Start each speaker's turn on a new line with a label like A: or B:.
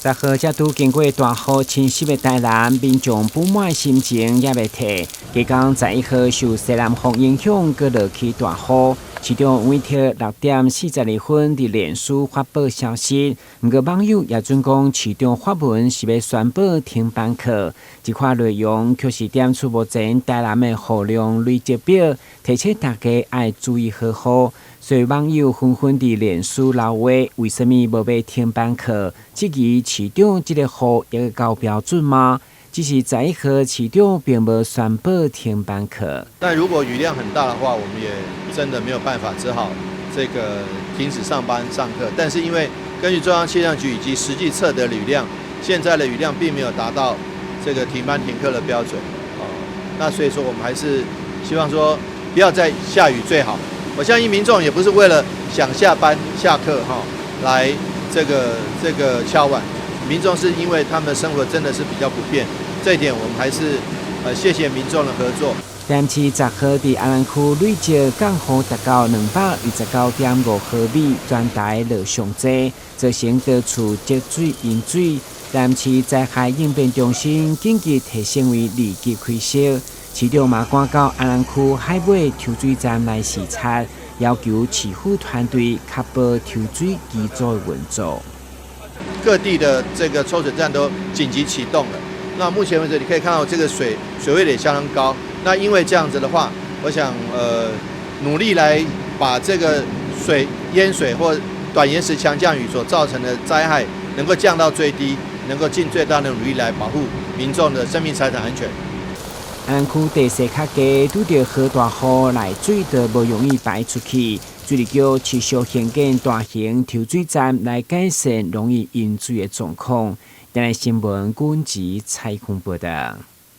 A: 10號才拄經過大雨侵襲的台南，民眾不滿心情猶未退。隔工11號受西南風影響，閣落起大雨。市長委託6點42分佇臉書發布消息，毋過網友也準講市長發文是欲宣布停班課。這款內容卻是點出目前台南的雨量累積表，提醒大家愛注意呵護。所以網友紛紛佇臉書留話：為啥物無欲停班課？質疑市長這個雨會夠標準嗎？只是11號市長並無宣布停班課。
B: 但如果雨量很大的話，我們也真的沒有辦法，只好這個停止上班上課。但是因為根據中央氣象局以及實際測得雨量，現在的雨量並沒有達到這個停班停課的標準。哦，那所以說我們還是希望說不要再下雨最好。我相信民眾也不是為了想下班下課哈來這個敲碗，民眾是因為他們的生活真的是比較不便，這一點我們還是謝謝民眾的合作。
A: 台南市10號佇安南區累計降雨達到229.5毫米，全台落上濟，造成多處積水淹水。台南市災害應變中心緊急提升為二級開設，市長嘛趕到安南區海尾抽水站來視察，要求市府團隊確保抽水機組的運作。
B: 各地的這個抽水站都緊急啟動了。那目前為止，你可以看到這個水位也相當高。那因為這樣子的話，我想努力來把這個水淹水或短延時強降雨所造成的災害能夠降到最低，能夠盡最大的努力來保護民眾的生命財產安全。
A: 安南區地勢較低，拄著落大雨，內水就無容易排出去。水利局持續興建大型抽水站來改善容易淹水的狀況。電視新聞，軍籍採訪報道。